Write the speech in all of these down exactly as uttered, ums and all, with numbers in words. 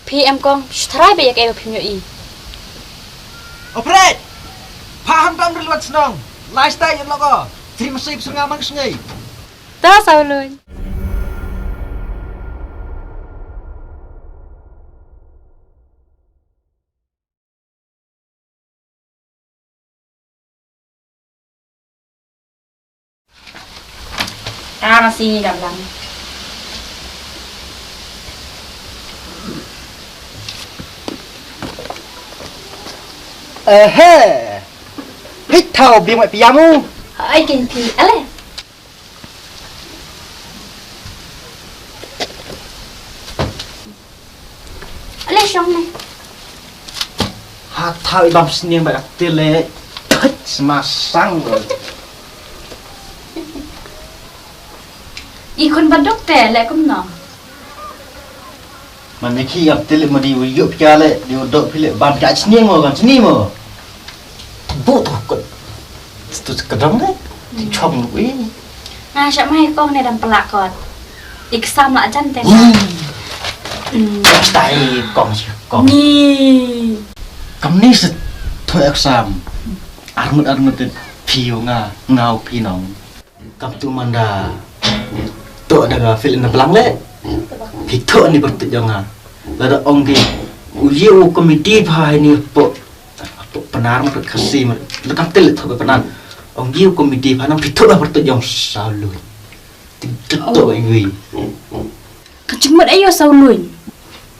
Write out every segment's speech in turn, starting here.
Phi em kong, shu tharai beit ïa kaei ba phim ïohi. Operate! Pha ham tam rilwat snong. Lai stai ïa loko. Tri masai psnga mang sngai. Ta Saw Luin. Ka masi ka blang. Ehe. Hit thau bi mai piamu. Ai kin pi ale. Ale shong ne. Ha thau i bam sniang ba ka tele. Thut sma sang. I khun ba duk te le kumno. Man ne ki ap tele ma di u yup pia le di u dok pile bam ka sniang mo kan sni mo. Bu tu kot. Tu ka dam ne. Ti chom lu i. Nga shah mai kong ne dang pelak kot. Exam la jan te. Hmm. Stai kong si kong. Ni. Kam ni se thoi exam. Armut armut te phi u nga ngau phi nong. Kam tu manda. To da nga fil na blang le. Phi to ni bertut jong nga. Lada ong ki. U ye u komiti pha ni po. Apa penar ma khasi ma. Lekam tel tho penar. Ong giu komiti pha nang phi tho ba pertu jong Saw Luin. Ti tho ba yui. Ka jingmut ayo Saw Luin.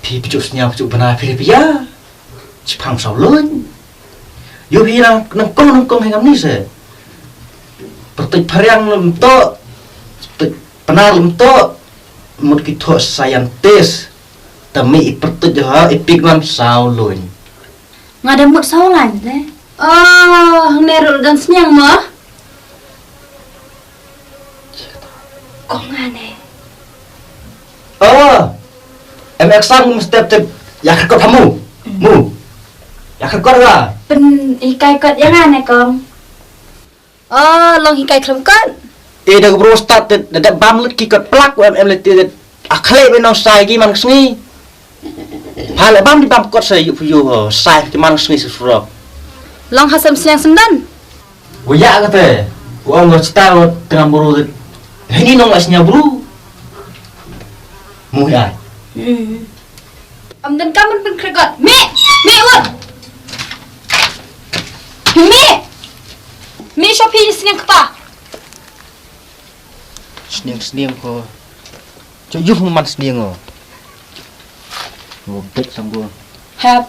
Phi phi snia phi bana phi pia. Chi phang Saw Luin. Yo phi nang nang kong nang kong hengam ni se. Pertu phariang lem to. Pertu penar lem to. Mut ki tho scientist. Tami i pertu ha i pigman Saw Luin. Nga da mut saw lain te. Oh, ne rul gan sniang mo. Kong nga ne. Oh. Em exam mesti tip ya kekot kamu. Mu. Ya kekot lah. Pen ikai kot yang ane kong. Oh, long hikai khlem kot. Eh, da bro start da da bam lut ki kot plak em em lut. A khlei be nong sai ki man sngi. Pha le bam di bam kot sa yu yu sai ki man sngi sa surok. Long hasam siang sendan. Wa ya ka te. Wa ngo sta wa tengah buru te. Hini nong la snya buru. Mu ya. Hmm. Am dan kamen pen krekot. Mi, mi wot. Mi. Mi shopi sniang kpa. Sniang sniang ko. Cho yuh man sniang o. Ngo bet sang go. Hap.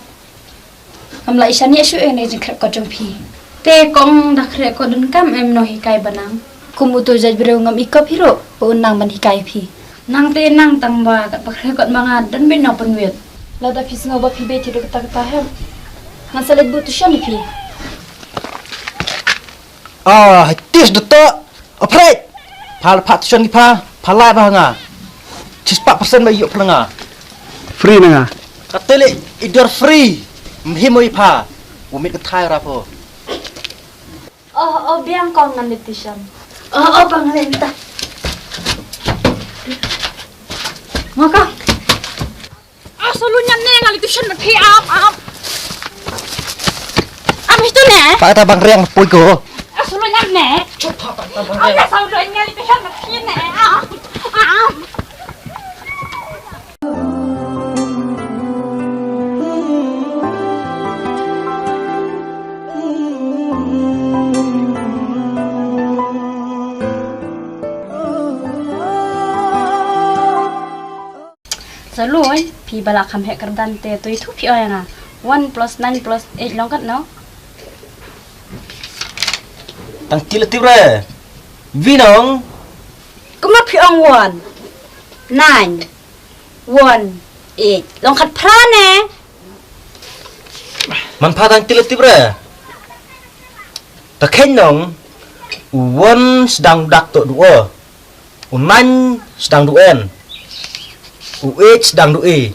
Am la isan ya shu ene jing krekot jong phi. Te kong da krekot dun kam em no hikai banang. Kum uto jaj breu ngam ikop hiro. Ba un nang ban hikai phi. Nang te nang tang ba kat ba krekot manga dan bin no penwit. Lada phi sngew ba phi beit hi dok kata kata hem. Ngan sa leit buh tuition ïa phi. Ah, tis data. Operate. Pha pha tuition ki pha. Pha lai ba nga. Chispah percent ba ïoh pha nga. Free na nga. Katele idor free. Mhim oi pha. Umit ka thai rapo. Oh, oh, biang kong ngan leit tuition. Oh, oh, bang leit ta. Maka. Ah, sulu nyan ne ngan leit tuition na phi ap, ap. Ap itu ne. Pak ta bang riang pui ko. Ah, sulu nyan ne. Chup, pak ta bang riang. Ah, sulu nyan leit tuition na phi ne. Ap, ap. Sa loi, phi ba la kham heh kyrdan te to ithuh phi oi nga. One plus nine plus eight long katno? Tang kila tip re. Vinong. Kumno phi ong one, nine, one, eight. Long khat phra ne. Man pha tang kila tip re. Ta khein nong. U one sdang dak to du o. U nine sdang du en. U eight sdang du e.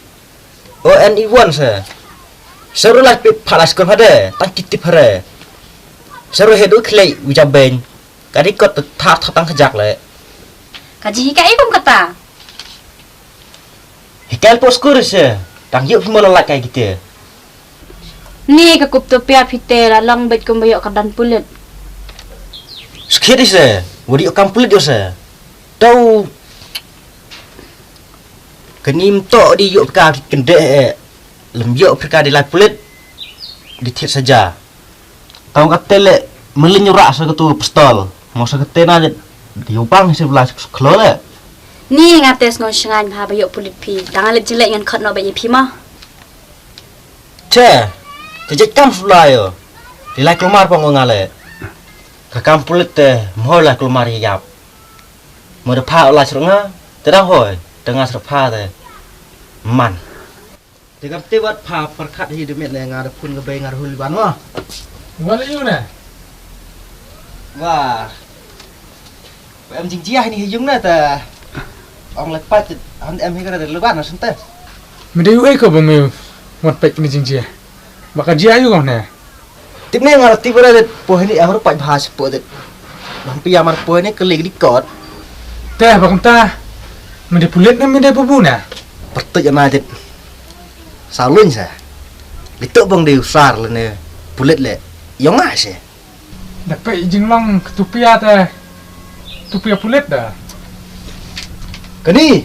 O en i one se. Seru lai pip pha lai skon hade. Tang kiti phare. Seru hedu khlei wija ben. Kadi kot tha tha tang kajak le. Kaji hikai kum kata. Hikai po skuri se. Tang ïoh phi mo la lait kai kite. Ni ka kup tu pia phi te la long beit kumba ïoh ka don pulit. Skit ise, wa di kam pulit ïoh se. Tau. Kani mto di ïoh ka kendeh, eh. Lem ïoh phi ka di lai pulit. Di thiet saja. Tang kate le melin ura sa katu pistol. Mo sa kate na di ubang si bela khlo le. Ni nga te sngon shngain bha ba ïoh pulit phi. Tang le jilek ngan khot no ba ye phi ma. Che, te jek kam sula yo. Di lai klomar pang nga le. Ka kam pulit te mo lai klomar ya yap. Mo de pha la srnga, te dang hoi, te nga srpha te. Man. Te kam te wat pha perkat hi de met ne nga de pun ke bai nga de hul ban mo. Wan yu ne. Wah. Em jingjia ni hi yung na ta. Ong le pat han em hi ka de leban na sente. Mede yu ei ko ba me wat pek ni jingjia. Ba ka jia yu ko ne. Tip ne nga tip ra det po ni ahur pat bha sepo det. Bang pia mar po ni klik di kot. Te ba kam ta. Mede pulit ne mede bubu ne. Pertut ya ma det. Salun sa. Gitu bang de usar le ne pulit le. Yong a se. Da pei jinglong ketupia te. Tupia pulit da. Kani.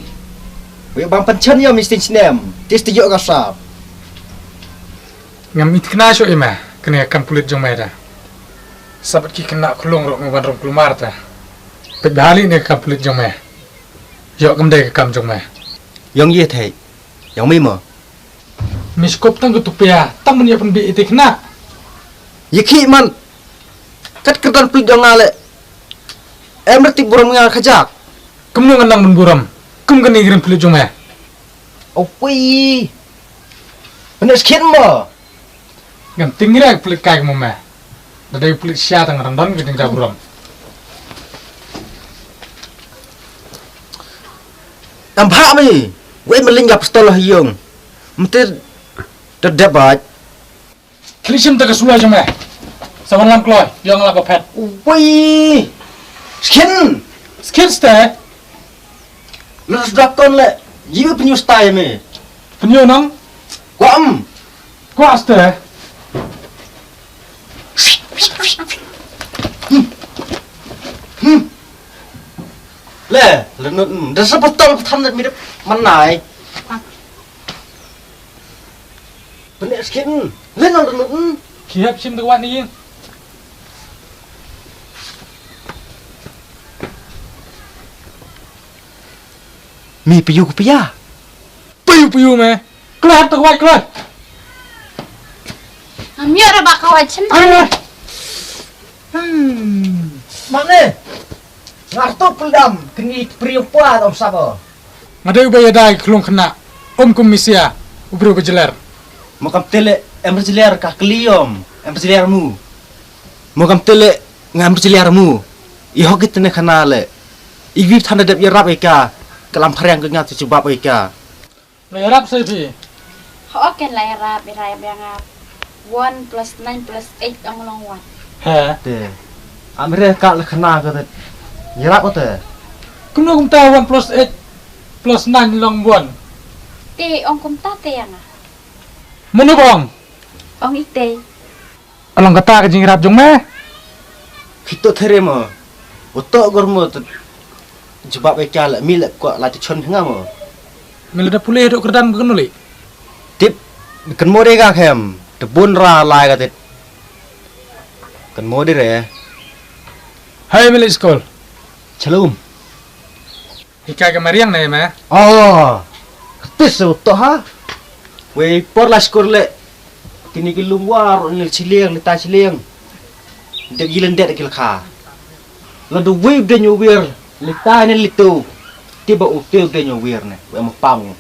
Wei bang pension yo mistin snem. Tis te yo ka sap. Ngam it kena sho ima. Kani kam pulit jong mai da. Sabat ki kena kulong rok ngan rom kulmar ta. Pek dali ne kam pulit jong mai. Yo kam dai kam jong mai. Yong ye thei. Yong mi mo. Miskop tang ketupia. Tang men ya pun bi ite kena. Ye ki man. Kat kerdan plik jong nga le. Em reti buram nga khajak. Kum nang nang men buram. Kum kani grim plik jong me. Opui. Mana skin mo. Ngam ting rek plik kai mo me. Dadai plik sia tang randon ke jeng buram. Em bha mi. Wei meling ga pistol ha yung. Mesti terdebak. Khlisim ta ka sua jong me. Sa wan lam kloi, yong la ba phet. Wei. Skin. Skin ste. Lus drakon le. Jiwi penyu stai me. Penyu nang. Kwam. Kwa ste. Hmm. Hmm. Le, lenut, hmm. Dasa betul petan dat mirip menai. Pene skin, le nang lenut, hmm. Ki hep sim dewan ni. Mi piyu ku piya. Piyu piyu me. Keluar tu wai keluar. Amir ba kawai cem. Ayo. Hmm. Mana? Ngartu peldam keni priu pua om sabo. Ngadai ubai adai kelung kena. Om kum misia. Ubri ubai jeler. Mo kam tele em jeler ka keli om. Em jeler mu. Mo kam tele ngam jeler mu. I hok itene kana le. I wip thanda dep yarap ika. Kelam phariang ke ngat jubab ika. Lo yarap sai phi. Ho ken la yarap, yarap yang ap. One plus nine plus eight ong long one. He. Te. Amre ka le khana ka te. Yarap ko te. Kumno kumta one plus eight plus nine long one. Te ong kumta te yang a. Mano bang? Ong ite. Along kata ka jingrap jong me. Khito there mo. Uto gor mo tu. Jubab e kya la mi la kwa la tu chon nga mo. Me la da pule do kerdan ba kano le. Tip kan mo de ga khem. Te bun ra lai ka tit. Kan mo de re. Hai me le skol. Chalum. Hikai ka mariang na ma. Oh. Tis to ha. Wei por la skor le. Kini ki lum war ni chiliang ni ta chiliang. De gilen de ki kha. La du wei de nyu wir. Li ta ni li tu. Tiba u tu de nyu wir ne. Wei ma pam.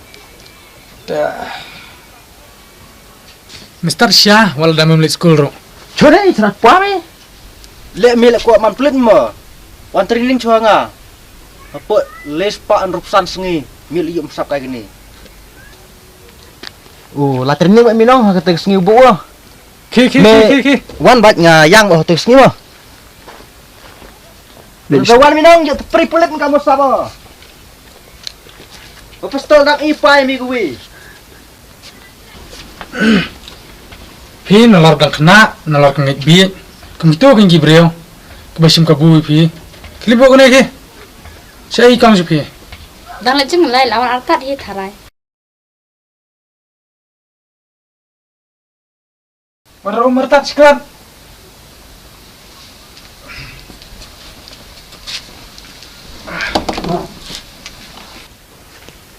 Mister Shah, wala da mem leit skul ro. Chore, i chana pwa me. Le mi le ko man plen mo. Wan training chwa nga. Apo les pa an rup san sngi. Mi le yum sap kai kini. O, la training mi nong ha kata sngi bu. Ki ki ki ki ki. Wan bat nga yang ba kata sngi mo. Ka wan mi nong yo pri pulit ka mo sabo. Ba pistol dang i pai mi gui. Phi nalor ka khynnah, nalor ka ngeit bieit. Kumto kin ki briew kiba shim kabu ïa phi. Khlieh bok ne ki. Shaei kong sha phi. Dang leit jingleit la wan artat hi tharai. Wan rung martat shiklat.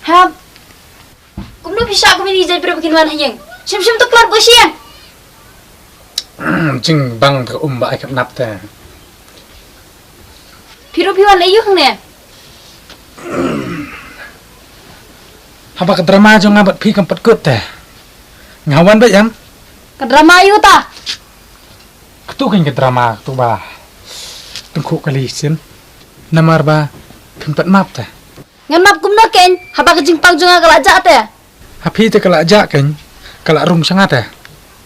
Hap. Kumno phi shah kum ine i jait briew ba kin wan ha ïing? Shim shim to khlad buh sha ïing. Jingbang te um ba ai khynnah te. Phi ruh phi wan leh aïu hangne? Haba ka drama jong nga bad phi kam pat kut te. Nga wan beit em. Ka drama aïu ta? Katu kan ka drama katu ba tyngkhuh kali sien. Namar ba phim pat map te. Ngan map kumno kein haba ka jingpang jong nga ka la jah te? Ha phi te ka la jah kein, ka la rung sha nga te.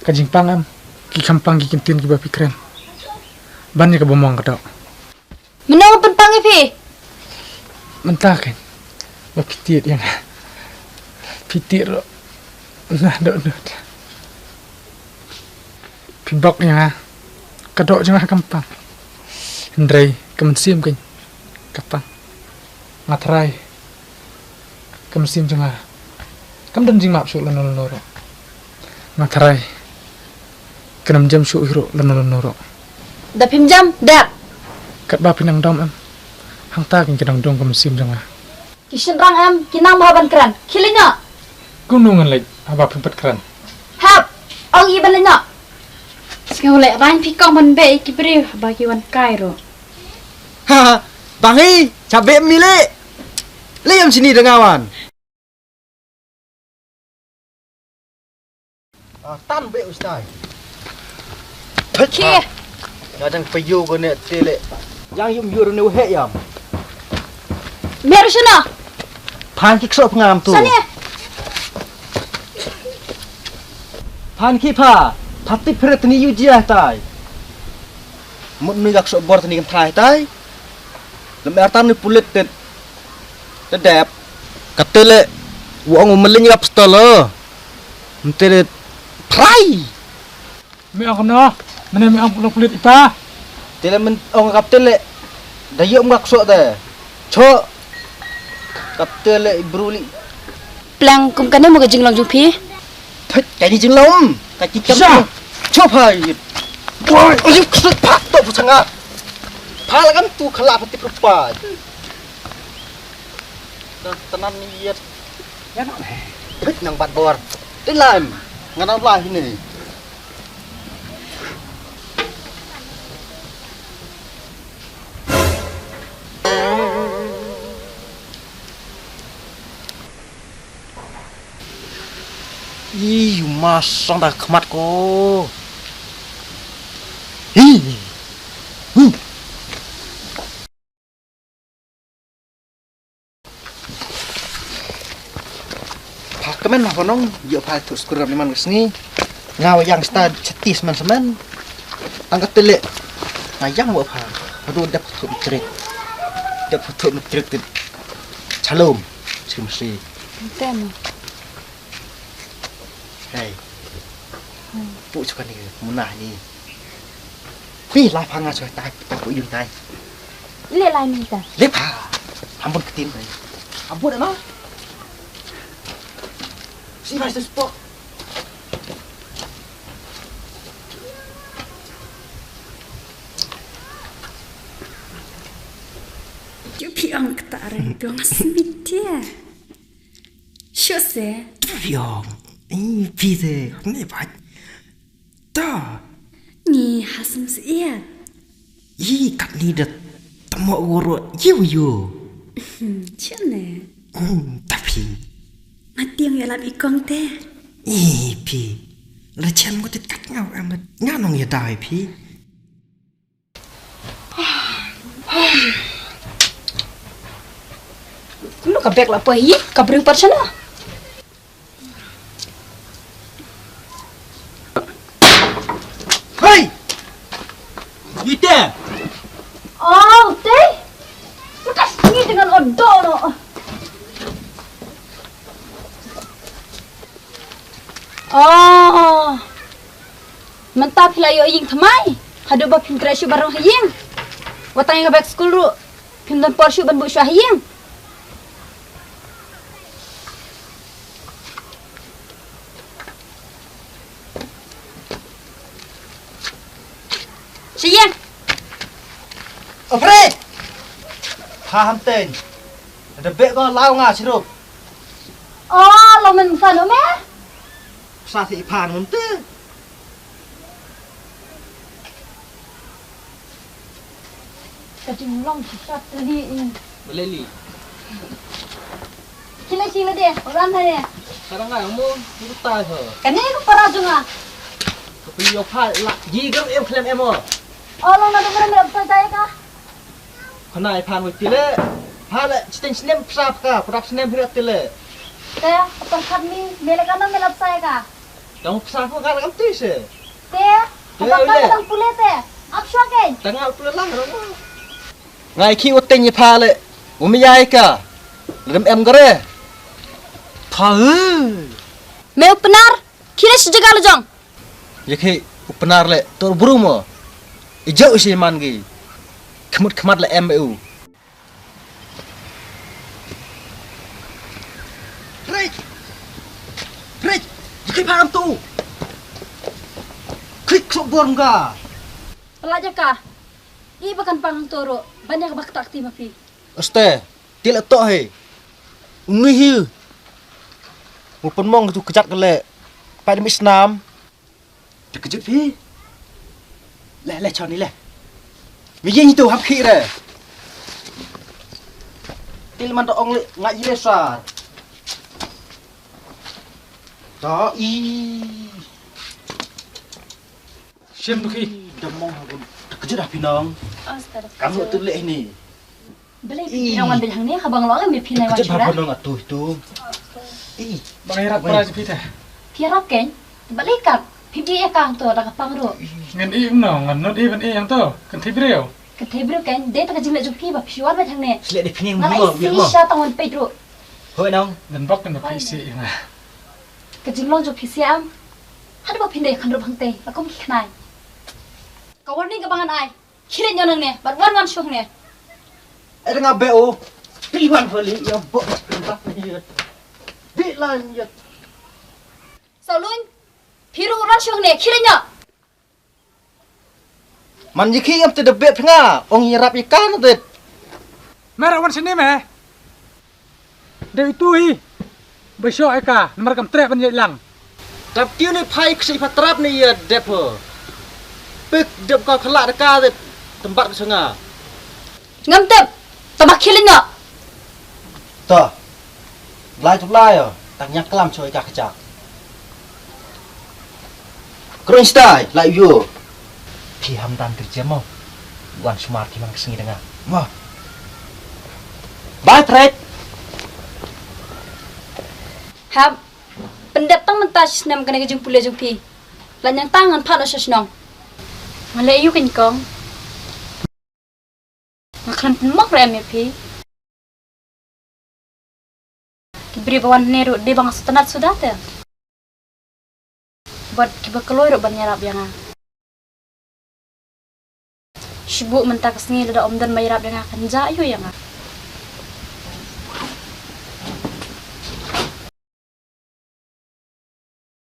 Ka jingpang em, ki kham pang ki kyntien kiba phi kren. Ban ïa kaba mong ka doh. Mynno nga pynpang ïa phi? Mynta kein ba phi tied ïa nga. Phi tied ruh. Naduh nud. Phi bok ïa nga. Ka doh jong nga kam pang. Hynrei ka mynsiem kein ka pang. Nga tharai ka mynsiem jong nga kam don jingmap shuh lano lano ruh. Nga tharai kan ym jem shuh hi ruh lano lano ruh. Da phim jem, dep. Katba phi nang dom em. Hangta kein ka dang dong ka mynsiem jong nga. Ki shynrang em, ki nang bha ban kren. Khie leit noh. Kumno ngan leit haba phim pat kren? Hap, ong ïa ban leit noh. Sngewlehrain phi kong ban beh ïa ki briew haba ki wan kai ruh. Ha, ha, bang hi, cha beh mi leh. Leh ïam sini da nga wan. Ah, tan beh u stai. Khie. Nga dang payu ko ne te leh. Yang yum yur ne u heh yam. Mer shano. Phan ki kso pngam tu. Sani. Phan ki pha. Pha tip phre tni yu jia tai. Mut nui ka kso bor tni kan thai tai. Lem er tan ni pulit tet. Te dep. Ka te leh. Wa ong u melin ka pistol. Mte de phrai. Me ong no, mene me ong lo kulit ipa. Te leh men ong kap te leh. Da yom ngak sok te. Chok. Kap te leh i bru li. Plang kum kane mo ka jinglong jong phi. Thut, kani jinglong. Ka ki kam. Sha. Chok phai. Oi, oi, khut pha to pu sanga. Pha la kam tu khala pha ti prupa. Tanan ni yet. Ya no. Thut nang bat bor. Tin lam. Ngan ap lai ni. Ih, u ma song da khmat ko. Ih. Ih. Pha kmen ma pha nong, ïoh pha tu skur ram liman ka sngi. Nga wa yang sta chati semen semen. Tang ka tele. Nga yang wa pha. Aduh dep tu trik. Dep tu trik tu. Shalom. Shalom si. Tem. Hei. Pu chukan ni muna ni. Phi lai pha nga chuai tai, ta pu yun tai. Le lai ni ta. Le pha. Ambun ketin tai. Ambun ano? Si mai sesuatu. Yu phi ang kata are dong smitia. Shu se. Phi ang. Ih, phi se. Ni bai. Ta. Ngi ha sum siat. Ih, kat ni da tamo guru yu yu. Hmm, chim ne. Hmm, ta phi. Matiang ya lap ikong te. Ih, phi. La chen mo tit kat ngau amat. Nga nong ya dai phi. Kumno ka bek la poi hi, ka briew pat shano. Hei! Ite! Oh, te? Mata sngi dengan odo no. Oh. Mynta phi la ïoh ïing thymmai. Haduh ba phim treh shuh ban rung ha ïing. Wat tang ïa ka bag skul ruh phim don por shuh ban buh shuwa ha ïing. Sha ïing. Afraid. Ha hamten. Ada bek ko lau nga sirup. Oh, lo men san me? Sa si phan mun te. Ka jinglong shisha tadi ni. Balei li? Kila sila de, orang mana? Sekarang kan mo, kita tahu. Kane ko para junga. Ka phi ïoh pha la, ji gam em khlem em o. Oh, long na dum ram ram sa jai ka. Khana i phan wei pile. Pha le chiteng snem psa ka, prak snem hirat pile. Te, phan khat ni, mele ka na mele psa ka. Dang psa ko ka kam tu se. Te, Te, apa ule. Ka dang pule te. Ap shwa ke. Tang ap pule lang ro. Ngai ki uteng i pha le. Umi ai ka. Lem em gare. Tha. Me u Pnar, kile shi jaga lo jong. Ye khi u Pnar le tor bru mo. I jauh si man gi. Khmut khmat le em u. Prit! Prit! Ye khi pha am tu. Klik sok bor nga. Pala jaka. I ba kan pang to ro. Ban ïa ka bak tak ti ma phi. Aste, til to he. Uni hi. Mu pynmong tu kejat kele. Pai demi snam. Te kejut phi. Leh, leh, choni leh. Mi yin tu hap khi re. Til man to ong le nga yi le sar. To i. Shem tu khi. Dam mong ha gun. Te kejut ha phi nong. Astaga. Kamu tu leh ni. Balei phi nang wan bad hangne, haba nga la ong ïa me phi nang wan shuwa. Kejut bha nong atu tu. Ih, bang ïarap para phi te. Phi ïarap kein. Balei ka phi dei ïa ka hangto da ka pang ruh. Ngan ih nong, ngan not ih ban ih hangto. Kan thei briew. Kan thei briew kein, dei ta ka jingleh jong phi ba phi wan bad hangne. Slet dei phi nang. Nga la ih si sha tang wan peit ruh. Hoi nong. Ngan bok ngan ba phi si ïa nga. Ka jinglong jong phi si am. Haduh ba phin dei khan ruh hangtei, la kum ki khnai. Ka warning kaba ngan ai. Khie leit noh nangne, bad wan wan shuh ne. Ai nga be o. Phi wan pha li ïa bo. Di lan ïa. Saw Luin, phi ruh wan shuh ne, khie leit noh. Man ïa ki ïam te da bet nga, ong ïarap ïa ka na det. Mara wan sini me. Dei itu hi. Ba shoh ïa ka, namar kam treh ban ïaid lang. Tap kiew ne phai ksih pha trap ne ïa dep ho. Pek dep ka khala da ka det. Tempat ka sunga. Ngam tep. Tama khilin na. Ta. Lai tu lai, tang ïa klam choi ka kachak. Kron stai, lai yu. Phi ham dan kerja mo. Wan sumar ki man ka sngi da nga. Mo. Bye, Fred. Hap, pyndep tang mynta snem kane ka jingpule jong phi. Lan yang tang ngan phat o sha shnong. Nga leh yu kong. Nga khlem pynmong re em ïa phi. Ki briew ba wan hangne ruh dei ba nga sngewtynnat suda te. Bad kiba kloi ruh ban ïarap ïa nga. Shu buh mynta ka sngi lada ym don ba ïarap ïa nga kan jah aïu ïa nga.